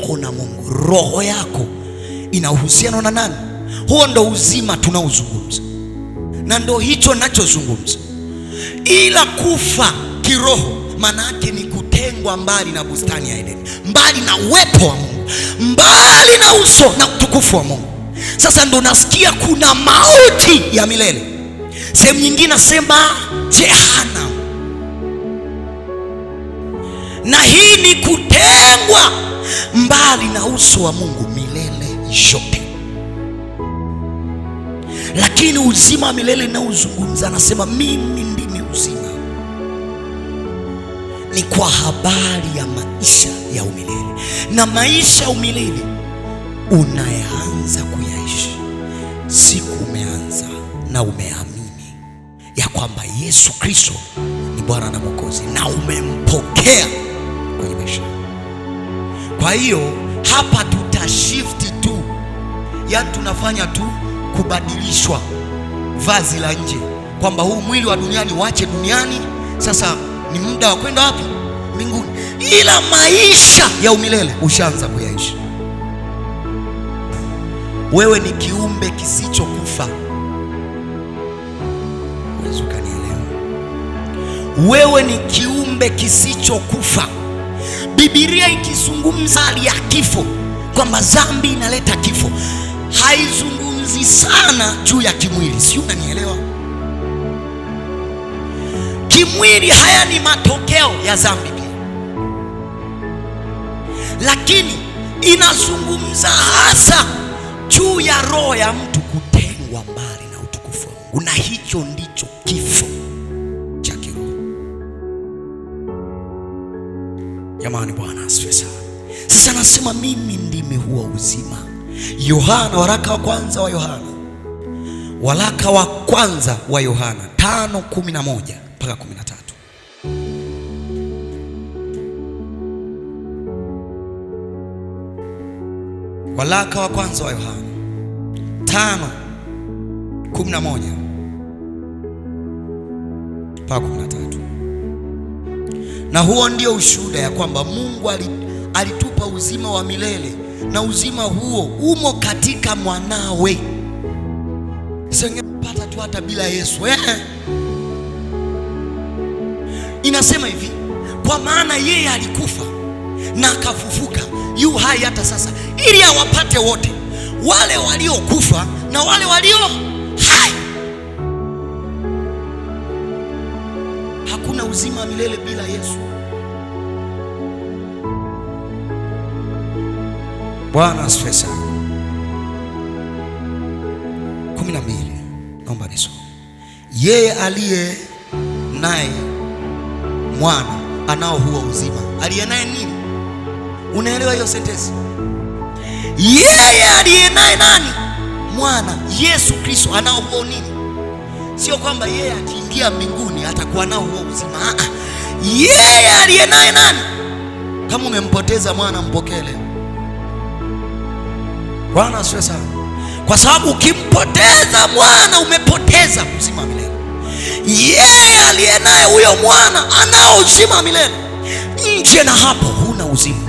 wako na Mungu, roho yako ina uhusiano na nani? Huo ndo uzima tunaozungumza, na ndo hicho nachozungumza. Ila kufa kiroho maana yake ni kutengwa mbali na bustani ya Edeni, mbali na uwepo wa Mungu, mbali na uso na utukufu wa Mungu. Sasa ndo nasikia kuna mauti ya milele. Sehemu nyingine nasema jehanamu, na hii ni kutengwa mbali na uso wa Mungu milele yote. Lakini uzima wa milele naozungumza, anasema mimi ndimi uzima, ni kwa habari ya maisha ya umilele. Na maisha ya umilele unayaanza kuyaishi siku umeanza na umeamini ya kwamba Yesu Kristo ni Bwana na Mwokozi na umempokea kwenye maisha. Kwa hiyo hapa tutashifti tu, yaani tunafanya tu kubadilishwa vazi la nje, kwamba huu mwili wa duniani uache duniani, sasa ni muda wa kwenda wapi? Mbinguni. Ila maisha ya umilele ushaanza kuyaishi. Wewe ni kiumbe kisichokufa. Huwezi ukanielewa. Wewe ni kiumbe kisichokufa. Biblia ikizungumza hali ya kifo, kwamba dhambi inaleta kifo, haizungumzi sana juu ya kimwili. Si unanielewa? Kimwili haya ni matokeo ya dhambi pia, lakini inazungumza hasa juu ya roho ya mtu kutengwa mbali na utukufu wa Mungu, na hicho ndicho kifo cha kiroho. Jamani, Bwana asifiwe sana. Sasa nasema mimi ndimi huo uzima. Yohana, waraka wa kwanza wa Yohana, waraka wa kwanza wa Yohana 5:11 mpaka 13. Waraka wa kwanza wa Yohana 5:11 mpaka 13. Na huo ndio ushuhuda ya kwamba Mungu alitupa uzima wa milele, na uzima huo umo katika mwanawe. Singepata tu hata bila Yesu. Inasema hivi, kwa maana yeye alikufa na akafufuka, yu hai hata sasa, ili awapate wote, wale waliokufa na wale walio hai. Hakuna uzima wa milele bila Yesu. Bwana asifiwe sana. 12, naomba nisome. Yeye aliye naye mwana anao huo uzima. Aliye naye nini? Unaelewa hiyo sentensi? Yeye aliye naye nani? Mwana Yesu Kristo anao huo nini? Sio kwamba yeye akiingia mbinguni atakuwa nao huo uzima. Yeye aliye naye nani? Kama umempoteza mwana, mpokee leo. Bwana asifiwe sana. Kwa sababu ukimpoteza mwana umepoteza uzima wa milele. Yeye aliye naye huyo mwana anao uzima wa milele. Nje na hapo huna uzima.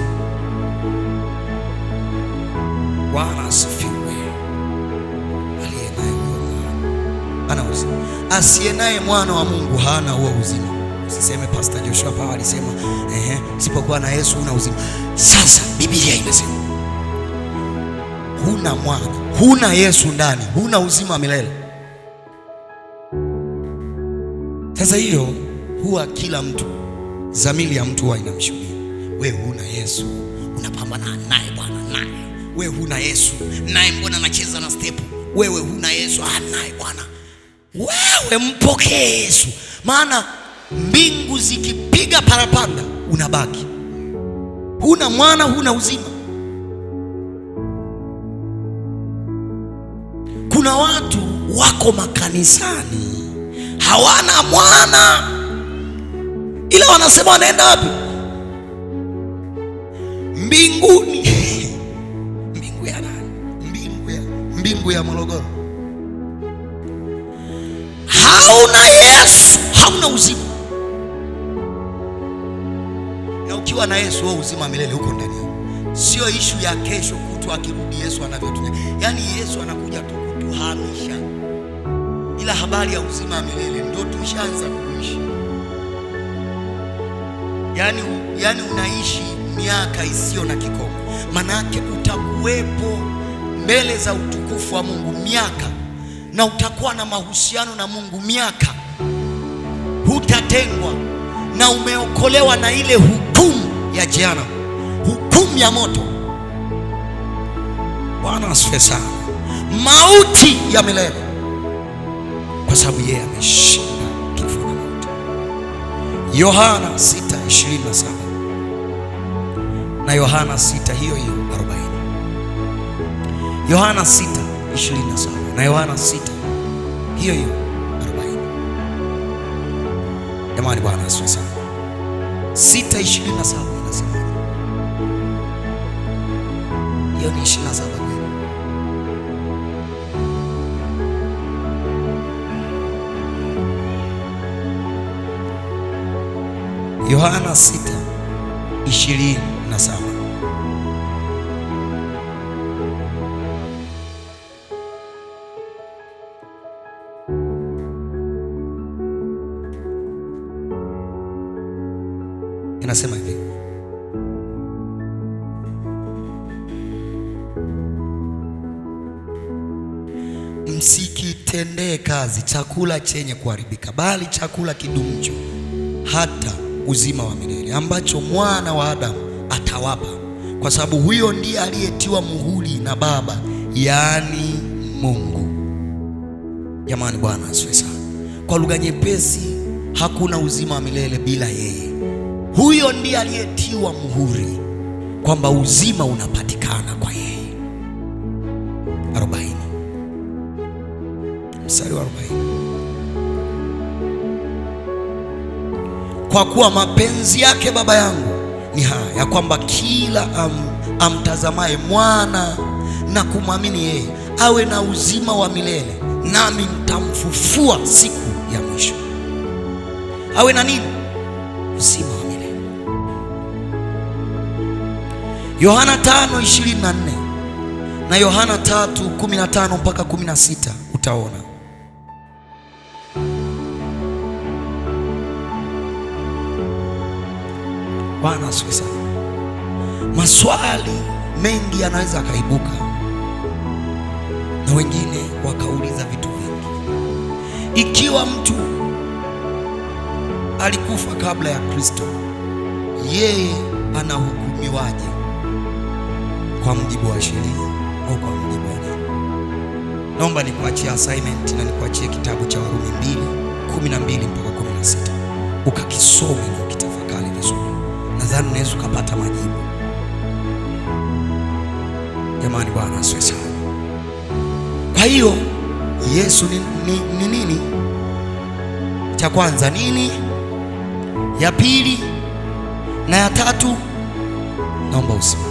Bwana asifiwe. Aliye naye huyo mwana ana uzima. Asiye naye mwana wa Mungu hana huo uzima. Usiseme Pastor Joshua Power alisema sipokuwa na Yesu huna uzima. Sasa Biblia imesema huna mwana, huna Yesu ndani, huna uzima wa milele. Sasa hiyo huwa kila mtu, dhamiri ya mtu huwa inamshuhudia. Wewe huna Yesu, unapambana naye Bwana naye. Wewe huna Yesu, naye mbona anacheza na step? Wewe huna Yesu, naye Bwana. Wewe mpokee Yesu, maana mbingu zikipiga parapanda unabaki. Huna mwana, huna uzima. Kuna watu wako makanisani hawana mwana, ila wanasema wanaenda wapi? Mbinguni. Mbingu ya nani? Mbingu ya Morogoro. Hauna Yesu, hauna uzima. Na ukiwa na Yesu wewe uzima milele huko ndani yako. Sio ishu ya kesho kutwa akirudi Yesu anavyotunya. Yaani Yesu anakuja tu kutuhamisha, ila habari ya uzima wa milele ndio tushaanza kuishi. Yaani unaishi miaka isiyo na kikomo, manake utakuwepo mbele za utukufu wa Mungu miaka, na utakuwa na mahusiano na Mungu miaka, hutatengwa, na umeokolewa na ile hukumu ya jehanamu, hukumu ya moto. Bwana asifiwe sana. Mauti ya milele, kwa sababu yeye ameshinda kifo na mauti. Yohana 6:27 na Yohana 6 hiyo hiyo 40. Yohana 6:27 na Yohana 6 hiyo hiyo 40. Jamani, Bwana asifiwe sana. 6:27 inasema hiyo ni 27 kweli? Yohana 6:27. Inasema hivi: msikitendee kazi chakula chenye kuharibika, bali chakula kidumucho hata uzima wa milele, ambacho mwana wa Adamu atawapa, kwa sababu huyo ndiye aliyetiwa muhuri na Baba, yaani Mungu. Jamani, Bwana asifiwe sana. Kwa lugha nyepesi, hakuna uzima wa milele bila yeye. Huyo ndiye aliyetiwa muhuri kwamba uzima unapatikana kwa yeye. 40, mstari wa 40. Kwa kuwa mapenzi yake Baba yangu ni haya, ya kwamba kila amtazamaye mwana na kumwamini yeye awe na uzima wa milele, nami nitamfufua siku ya mwisho. Awe na nini? Uzima wa milele. Yohana 5:24 na Yohana 3:15 mpaka 16 utaona. Bwana asifiwe sana. Maswali mengi yanaweza akaibuka na wengine wakauliza vitu vingi. Ikiwa mtu alikufa kabla ya Kristo, yeye anahukumiwaje? Kwa mujibu wa sheria au kwa mujibu wa nini? Naomba nikuachie assignment na nikuachie kitabu cha Warumi 2:12 mpaka 16, ukakisome na ukitafakari vizuri. Nadhani unaweza ukapata majibu. Jamani, Bwana asifiwe sana. Kwa hiyo Yesu ni nini? Cha kwanza nini? Ya pili na ya tatu. Naomba usimame.